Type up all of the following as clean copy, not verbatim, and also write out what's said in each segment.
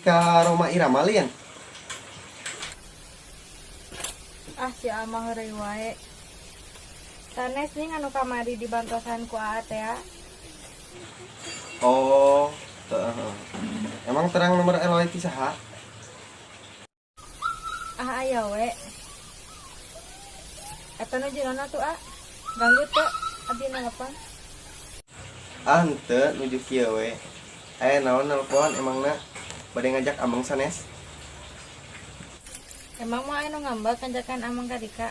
Ka Roma Irama lian. Ah, si Amang heureuy wae. Sanes ning anu kamari dibantosan ku Aa teh. Oh, heeh. Emang terang nomor Eloy ti saha? Ah, aya we. Eta nu jenona tuh, ah. Ganggu teu abdi nelpon? Ah, henteu, nuju kieu we. Aya naon nelpon emangna bade ngajak ameng sanes? Emang mau aya nu ngambek ngajakan ameng ka Dika?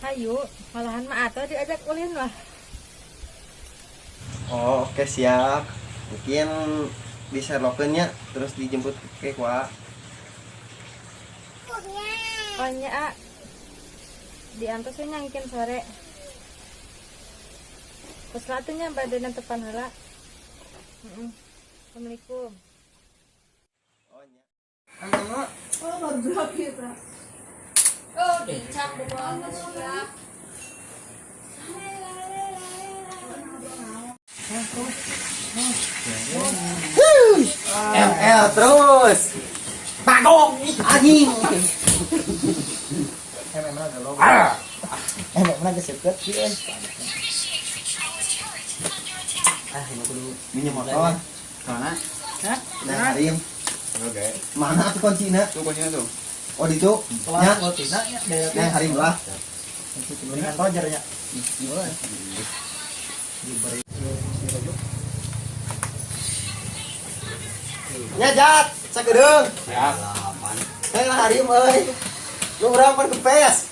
Hayu, malahan mah atuh diajak ulin mah. Oh, oke siap. Mungkin di Sherlockeun nya terus dijemput ke ku Aa. Oh nya, A. Diantos we nyangkin sore. Terus lah atuh nya bade netepan heula. Heeh. Assalamualaikum. Oh, nya. Oh, dicap siap. ML terus. Bagong anjing. Ah. Emang geus deket sih euy. Ah, ini kudu Minjem motor. Mana? Hah? Nah, Harim. Oke. Mana tuh kuncinya? Tuh kuncinya tuh. Oh, ditu. Nya, Tina nya daerah nah, Harim lah. Mendingan Roger nya. Nya jat, sakedeung. Siap. Hei lah Harim euy. Lu urang pan kempes.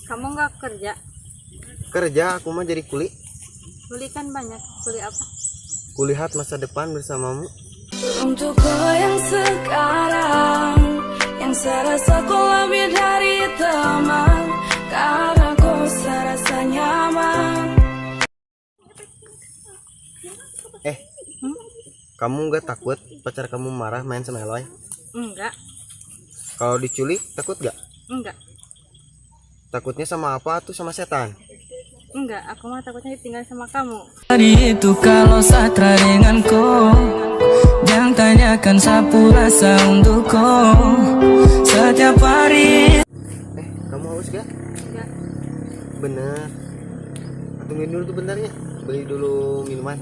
Kamu nggak kerja? Kerja aku mah jadi kuli. Kuli kan banyak. Kuli apa? Kulihat masa depan bersamamu. Untuk kau yang sekarang, yang serasa kau lebih dari teman, karena kau serasa nyaman. Eh, kamu nggak takut pacar kamu marah main sama Eloy? Enggak. Kalau diculik takut gak? Enggak. Takutnya sama apa tuh, sama setan? Enggak, aku mah takutnya ditinggal sama kamu. Tadi itu kalau satra dengan kau, jangan tanyakan sapu rasa untuk kau setiap hari. Eh, kamu haus gak? Enggak. Bener. Tungguin dulu tuh bentarnya. Beli dulu minuman.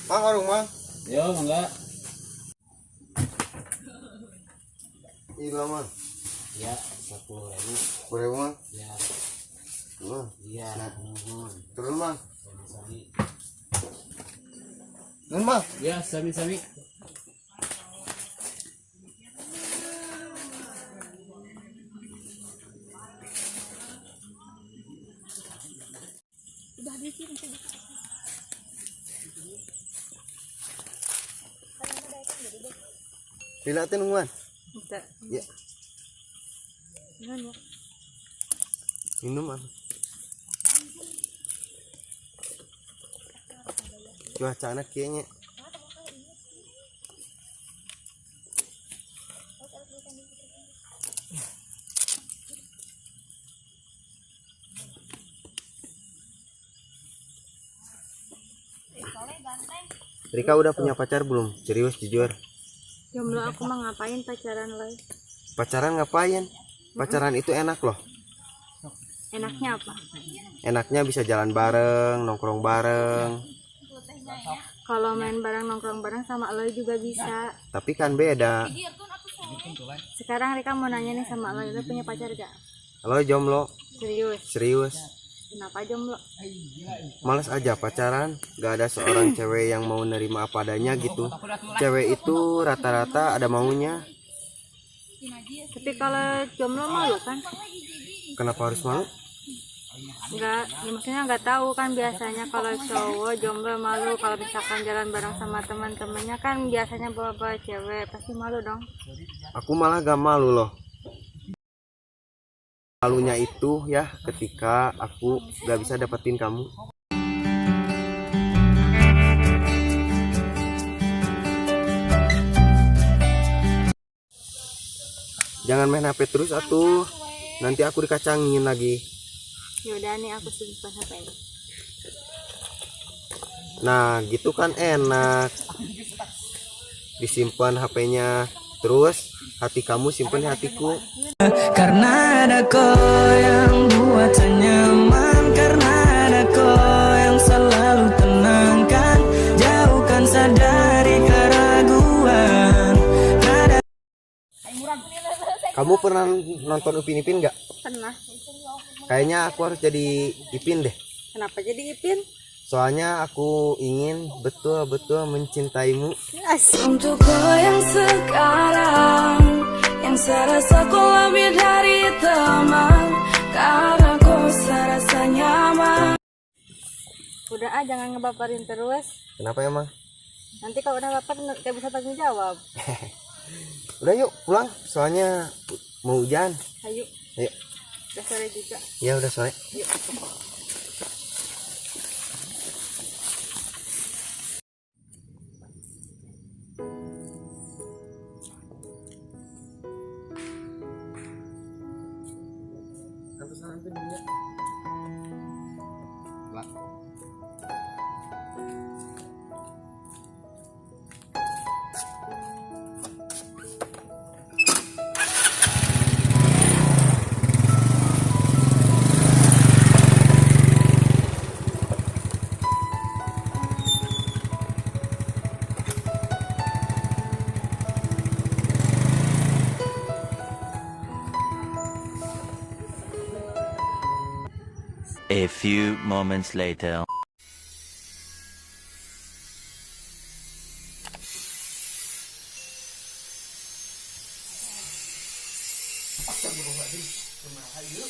Mang, warung mang. Yo, enggak. Iya mang. Ya, 10.000. 10.000 mang. Ya, Mang. iya. Nuhun. Turun mang. Sami-sami. Nun mang. Ya, sami-sami. Lila teh nungguan. Enggak. Ya, Gimana ya? minum apa? Cuaca anak kayaknya. Rika udah punya pacar belum? Serius jujur. Jomblo aku mah ngapain pacaran loh? Pacaran ngapain? Pacaran itu enak loh. Enaknya apa? Enaknya bisa jalan bareng, nongkrong bareng. Kalau main bareng nongkrong bareng sama lo juga bisa. Tapi kan beda. Sekarang Rika mau nanya nih sama lo, lo punya pacar gak? Lo jomblo, Serius? serius. Kenapa jomblo? Males aja pacaran, gak ada seorang cewek yang mau nerima apa adanya gitu. Cewek itu rata-rata ada maunya. Tapi kalau jomblo malu kan? Kenapa harus malu? Enggak, ya maksudnya nggak tahu kan, biasanya kalau cowok jomblo malu, kalau misalkan jalan bareng sama teman-temannya kan biasanya bawa-bawa cewek, pasti malu dong. Aku malah gak malu loh. Malunya itu ya ketika aku gak bisa dapetin kamu. Jangan main HP terus atuh. Nanti aku dikacangin lagi. Yaudah nih aku simpan HP ini. Nah gitu kan enak. Disimpan HP-nya. Terus hati kamu simpan di hatiku. Karena ada kau yang buat saya nyaman, karena ada kau yang selalu tenangkan, jauhkan saya dari keraguan. Ada Kamu pernah nonton Upin Ipin nggak? Pernah. Kayaknya aku harus jadi Ipin deh. Kenapa jadi Ipin? Soalnya aku ingin betul-betul mencintaimu. Asik. Untuk kau yang sekarang, yang serasa kau lebih dari teman, karena kau serasa nyaman. Udah ah, jangan ngebaperin terus. Kenapa emang? Nanti kalau udah baper nggak bisa tanggung jawab. Udah yuk pulang, soalnya mau hujan. Ayo. Ayo. Udah sore juga. Ya udah sore. Yuk. A few moments later. Astagfirullahaladzim, kumaha ieu?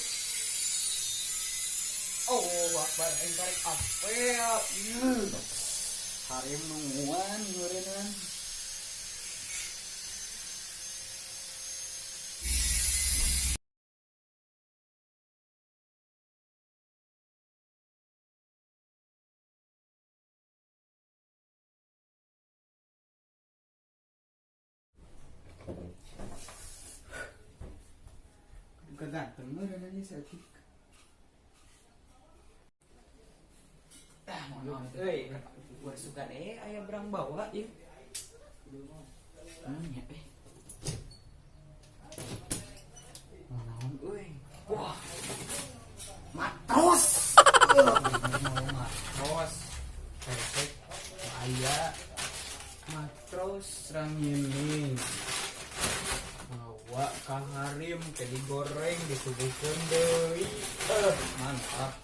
Oh, akbar aing karek apel ieu. Harim nungguan ngeureunnan. Ganteng ngeureunnan ieu saeutik. Ah, mohon maaf euy. Gua suka deh aya berang bawa ieu. Ya eh. Naon euy. Wah. Matros. Matros. Pesek aya matros rangining. Bawa ka harim ke digoreng disuguhkeun deui. Mantap.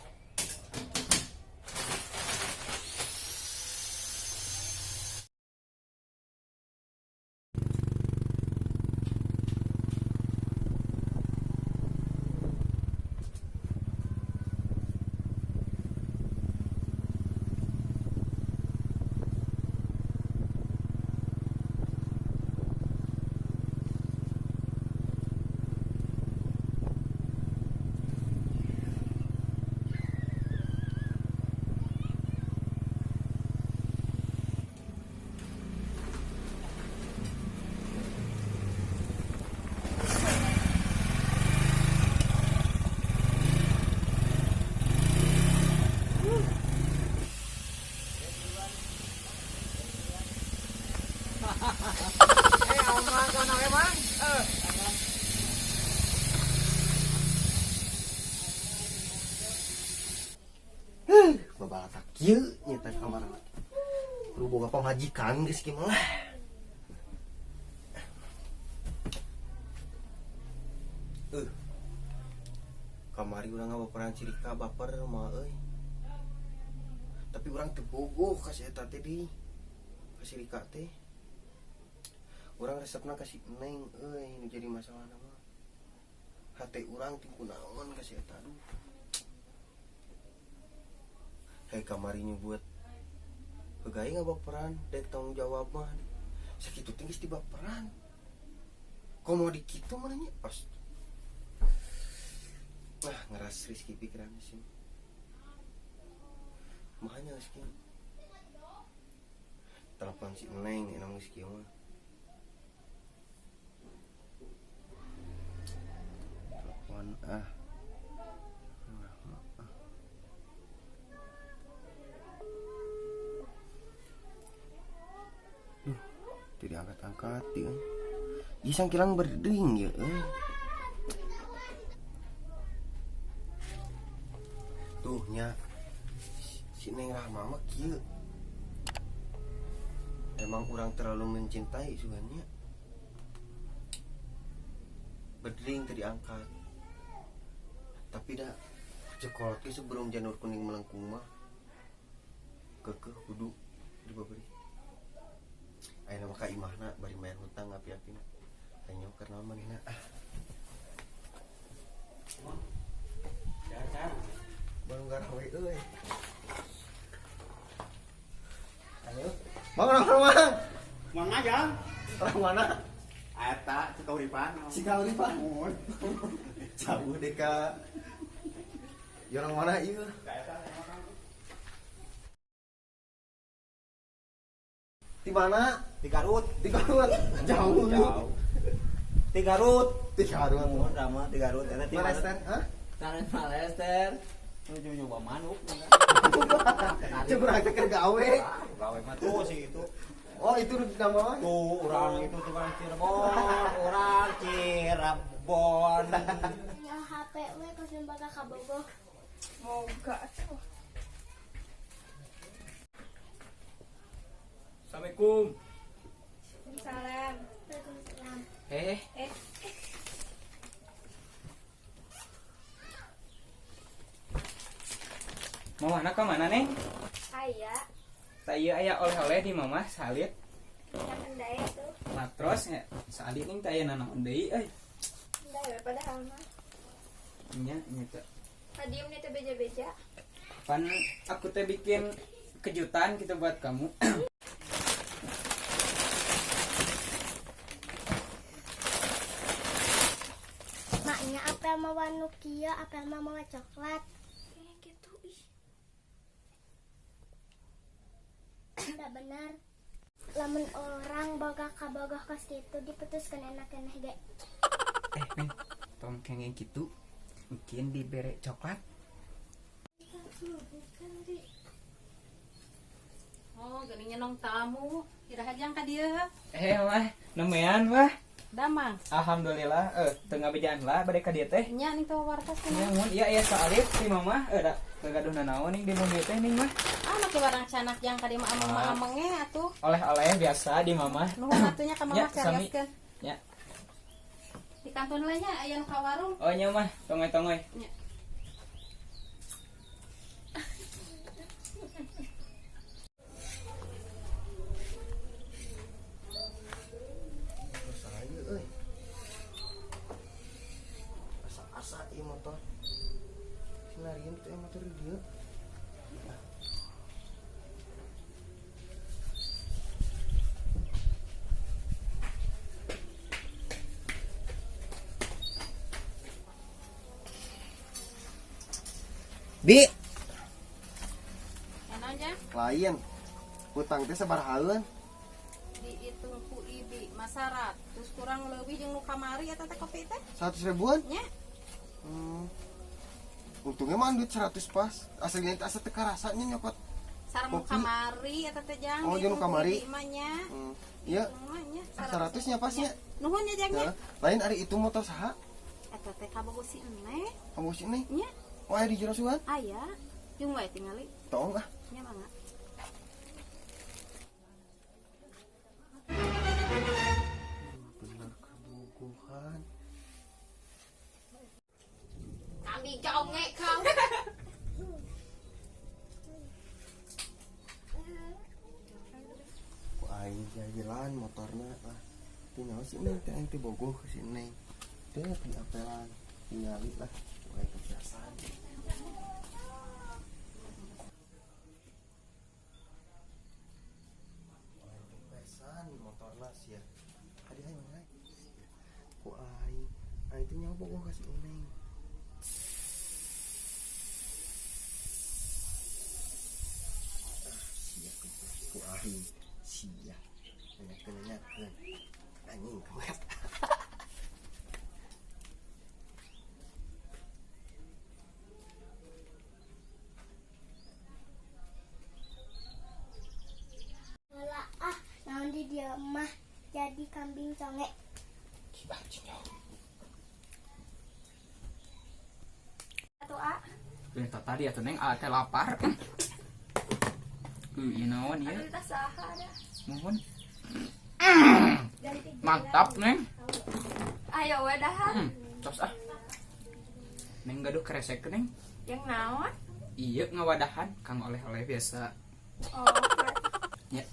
Eh, aman kana emang. Eh. Babalatak kieu nyata kamar. Kudu boga pamajikan geus kieu mah lah. Eh. Kamari urang ngabaperan cirika baper mah euy. Tapi urang teu bogoh ka si eta teh di. Ka si Rika teh. Urang resepna ka si Neng euy nu jadi masalahna mah. Hate urang ti kunaon ka si eta aduh. Hei kamari nyebut hegai ngabaperan dek tanggung jawab mah. Sakitu teh geus dibaperan. Komo di kitu mah nya pas. Ah, ngeras Rizky pikiran sih. Makanya Rizky. Telepon si Neng enak Rizky mah. Telepon ah. Duh, tidak angkat-angkat dia. Ih, sangkilang berdering ya. Tuh nya si Neng Rahma mah kieu. Emang kurang terlalu mencintai sugannya. Berdering tadi angkat. Tapi dah cekolot ge sebelum janur kuning melengkung mah kekeh kudu dibaberi. Ayeuna mah ka imahna bari bayar hutang api-apina. Ayo keur naon manehna ah. Baru garawe euy. Ayo. Mang orang mang. Mang aja. Orang mana? Eta Cikauripan. Cikauripan. Jauh deh ka. Ya orang mana ieu? Di mana? Di Garut. Di Garut. Jauh. Jauh. Di Garut. Di Garut. Oh, drama di Garut. Eta di mana? Malester, hah? Tarik Malester. Nuju nyoba manuk. Cek urang teh keur gawe. Gawe mah tuh sih itu. Oh, itu nama mah? Tuh orang itu tuh orang Cirebon, orang Cirebon. Ya HP we kusim bakal kabogoh. Moga atuh. Assalamualaikum. Salam. Waalaikumsalam. Eh, Eh, Mamahna ka mana, Neng? Aya. Tah ieu aya oleh-oleh di mamah salit. Yang endai tuh. Matros nya salit ning teh aya nanaon deui euy. Endai we padahal mah. Nya nya teh. Diem nih teh beja-beja. Pan aku teh bikin kejutan gitu buat kamu. Maknya apel mawa nu kieu, apel mah mawa coklat. Kayak gitu ih. Enggak benar. Lamun orang boga kabogoh kos kitu diputuskeun enak keneh ge. Eh, Neng, tong kengeng gitu. Mungkin dibere coklat. Oh, geuning nong tamu. Iraha jang ka dieu? Eh, mah, nemean mah. Damang. Alhamdulillah, teu ngabejaan lah bade ka dieu teh. Nya ning teh wartas Nya kumaha? mun iya iya saalit si mama da teu gaduh nanaon ning di bumi teh ning mah. Ah, make barang canak jang ka dieu mah ameng mah amenge atuh. Oleh-oleh biasa di mama. Nuhun atuh nya ka Nya, mama sami. carioskeun. Nya. Di kanton we nya aya nu ka warung. Oh nya mah, tongoy-tongoy. Nya. Saya euy. Asa-asa ieu motor. Sinarieun teh motor di dieu. Bi, Naon jang? lain. Hutang teh sabarahaeun? Dihitung ku ibi masarat. Terus kurang leuwih jeung nu kamari eta teh kopi teh. 100 ribuan? Nya. Untungnya mah duit 100 pas. Aslinya teh asa teu karasanya nyokot. Sareng nu Kopi. kamari eta teh jang. Oh, jeung nu dihitung ku kamari. ibi mah nya. Iya, Mah nya 100 nya pasnya. Nuhun nya jang nya. Ya. Lain ari itu motor saha? Eta teh kabogoh si Eneh. Kamu sini. Nya. Oh, aya di jero sugan? Aya. Jeung wae tingali. Tong ah. Nya mangga. Bener kabogohan. Kambing congek kau. Ku aing jalan motorna lah. Tinggal si Neng teh aing teh bogoh ke si Neng. Teh di apelan tingali lah. Ku aing kebiasaan. Ku aing kebiasaan motorna sia. Adi aing mana? Ku aing aing teh nyaho bogoh ka si Neng. Ah, sia ku aing sia. Nanyakeun nanyakeun. Anjing kuat. Heula ah, naon di dieu mah jadi kambing conge. Atuh a. Tah tadi atuh Neng, ah teh lapar. Ieu naon ieu? Aduh tah saha dah. Nuhun. Ganti Mantap, Neng. Ayo we dahar. Tos ah. Neng gaduh kresek Neng. Yang naon? Iya ngawadahan kang oleh-oleh biasa. Oh, Ya.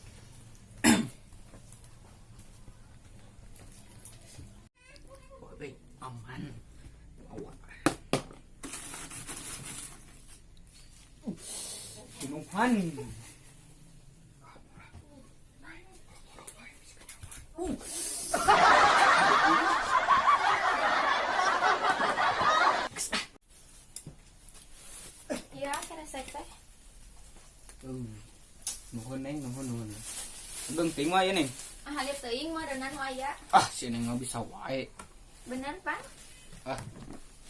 Wah, euy, aman. Awa. Pinuhan. Iya kresek teh. Nuhun Neng, nuhun nuhun. Beung mah ya Neng. Ah, halit teuing mah renan nu aya. Ah, si Neng mah bisa wae. Bener, Pan? Ah,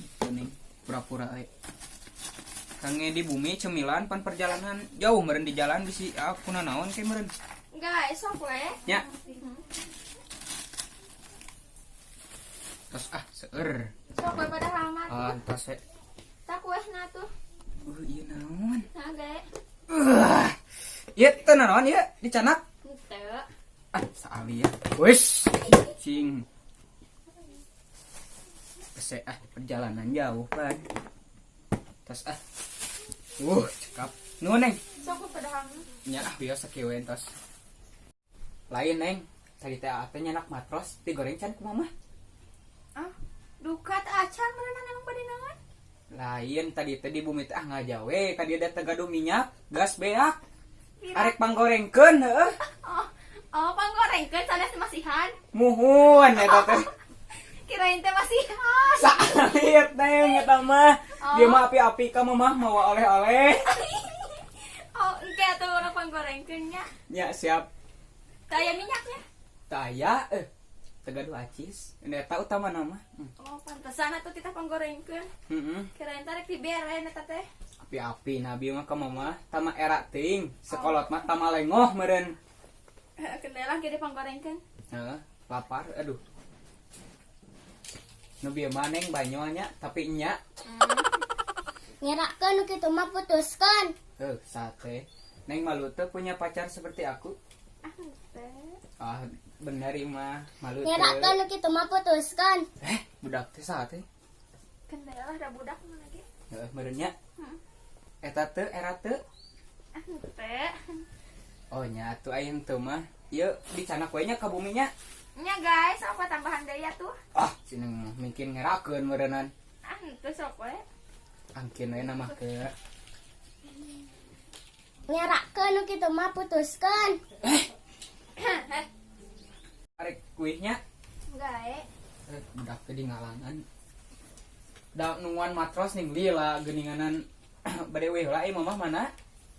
itu Neng, pura-pura we. Kange di bumi cemilan pan perjalanan jauh meureun di jalan bisi aku nanaon ke meureun. Enggak, esok we. Nya. Tos ah, seueur. Sok we pada lama. Ah, tos we. Tak kuehna tuh. Ieu naon? Nah, ge. Ieu teh naon ieu dicanak? Henteu. Ah, saali ya. Wis, cing. Kese ah perjalanan jauh kan. Tos ah. Cekap. Nuhun, Neng. Sok padahal. Nya ah biasa kieu we entos. Lain, Neng. Tadi teh ate nyanak matros digoreng can ku mama. Ah, duka teh acan meunang emang bade naon? Lain tadi teh di bumi teh ah ngajawe ka dieu da teu gaduh minyak, gas beak. Arek panggorengkeun heueuh. Oh, oh panggorengkeun sanes masihan. Muhun eta teh. Kirain teh masihan. Salit Neng eta mah. Oh. Dia mah api-api ka mamah mawa oleh-oleh. Oh, engke atuh urang panggorengkeun nya. Nya siap. Teu aya minyaknya. Taya teu gaduh acis. Eta utama nama. Oh, pantesan atuh titah panggorengkeun. Heeh. Kirain teh rek dibere eta teh. Api-api nabi mah ka mama tama era teuing. Sekolot mah tama lengoh meureun. Kendala ge panggorengkeun. Heeh, lapar aduh. Nu bieu mah Neng banyolnya tapi nya Ngerakeun nu kitu mah putuskeun. Sate. Neng malu teu punya pacar seperti aku? Ah, teh. Ah, bener ieu mah malu teu. Ngerakeun nu kitu mah putuskeun. Budak teh sate. Kendala da budak mah lagi. Heeh, meureun nya. Eta teu era teu. Ah, teh. Oh nya atuh aya teu mah. Ieu dicanak we nya ka bumi nya. Nya guys, apa tambahan deui atuh? Ah, si Neng mah mungkin ngerakeun meureunnan. Ah, henteu sok we. Angkin we nama ke. Ngerakeun nu kitu mah putuskeun. Arek kuihnya. Gae. Budak teh di ngalangan. Da nungguan matros ning lila geuninganan bade we heula ieu mamah mana?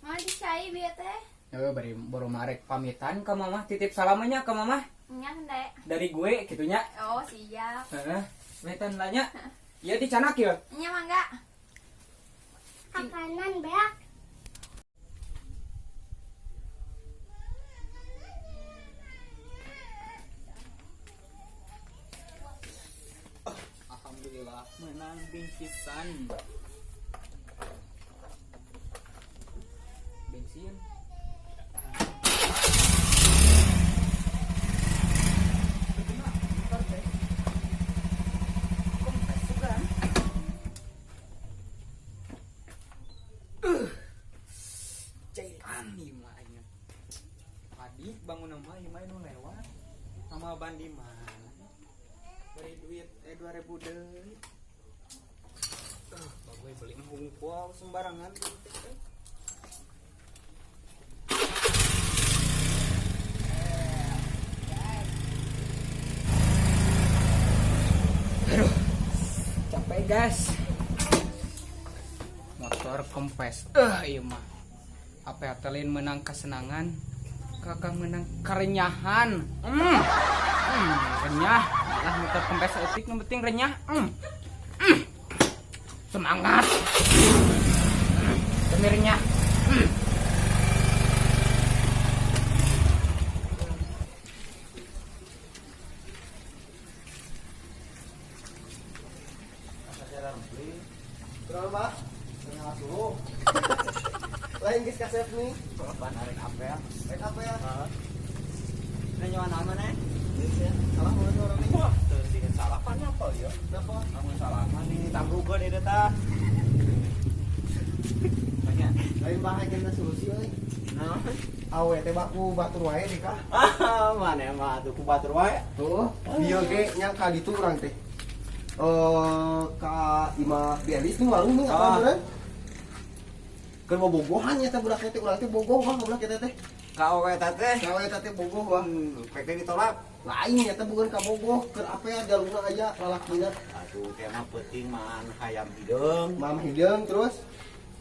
Mah dicai bieu teh. Heuh, bari boro marek pamitan ka mamah, titip salamannya ka mamah Nya hende. dari gue gitunya. Oh, siap. Heeh. Wetan nanya. Ieu dicanak ya? Nya mangga. Makanan beak. Alhamdulillah menang bingkisan. Bensin. Cairan ieu mah nya. Tadi bangun mah ieu mah nu lewat sama ban di mana? Beri duit 2000 deui. Bagus beli mah hungkul sembarangan. Aduh, capek guys. Motor kempes. Ieu mah. Apa atelin menang kesenangan, kakak menang kerenyahan. Renyah. Lah motor kempes eutik nu penting renyah. Semangat. Demi renyah. Berapa, Pak? Setengah suruh. Lain geus kasep nih. Ban arek apel. Rek apa ya? Heeh. Nanya nama nih? Geus ya. Salah mun orang ini. Wah, teu sih salah pan apa ya? Kenapa? Kamu salah mah nih tanggukeun ieu tah. Banyak. Lain bahaya kena solusi euy. Nah, Awe teh baku batur wae deh kah? ah, mana mah atuh ku batur wae. Tuh, bieu ge nya ka ditu urang teh. Ka imah Bielis nih warung nih apa Ah. meureun? Keur bobogohan nya teh budak teh urang teh bogoh wah budak eta teh. Ka awe eta teh. Ka awe eta teh bogoh wah. Pek teh ditolak. Lain nya teh bukan ka bogoh, keur apa ya jalurna aya lalakina. Atuh teh mah peuting man hayam hideung, Mam hideung terus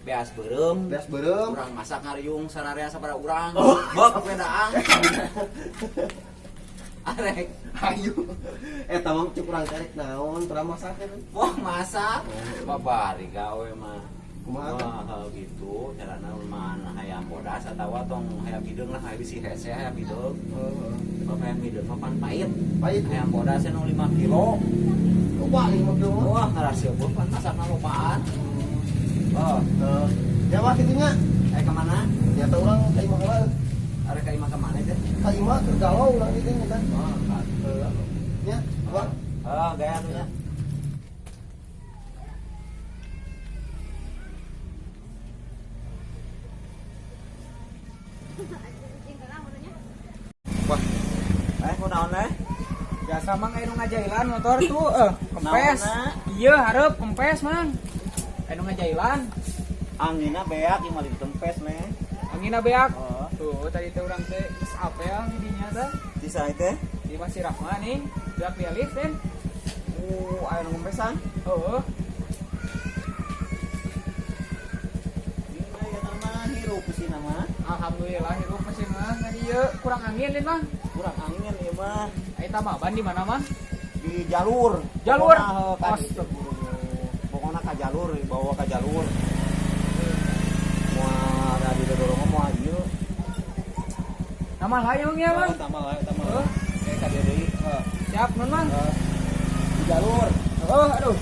beas beureum. Beas beureum. Urang masak ngariung sararea sabaraha urang. Bok bedaan. Arek. Ayo. Eta mah cek urang tarik naon, pernah masak kan? Wah, masak. Babari gawe mah. Kumaha teh? Wah, gitu. Carana man hayam bodas atawa tong hayam hideung lah, hayam bisi hese hayam hideung. Heeh. Sebab hayam hideung mah pan pahit. Pahit. Hayam bodas nu 5 kilo. Loba 5 kilo mah. Wah, ngaraseupeun pan masakna lobaan. Oh, Heeh. Ya wah kitu nya. ka mana? Nyata urang ka imah heula. Arek ka imah ka mana teh? Ka imah keur galau urang ieu teh nyata. Oh, Heeh. Nya, wah. oh, gaya tuh ya. Eh, kunaon eh? Biasa, Mang, aya nu ngajailan motor tuh, eh, kempes. Naonna? Iya, hareup kempes, Mang. Aya nu ngajailan. Anginna beak ieu mah ditempes nih. Anginna beak. Oh. Tuh, tadi teh urang teh geus apel di dinya teh. Di saha teh? Di Masih Rahma nih, beak dialis den. Aya nu kempesan. Heeh. Gimana ya mah hirup sih mah. Alhamdulillah hirup masih mah tadi ieu kurang angin den, Mang. Kurang angin ieu mah. Aya tambah ban di mana, Mang? Di jalur. Jalur. Pokona, heuh, ka Astagfirullah. Pokona ka jalur, dibawa ka jalur. Moal ada di dorong moal ieu. Nama hayung ya, Mang. Oh, tambah wae, tambah. Heuh. Eh, ka dieu deui. Heuh. Siap, nun, Mang. Di jalur. Oh, aduh.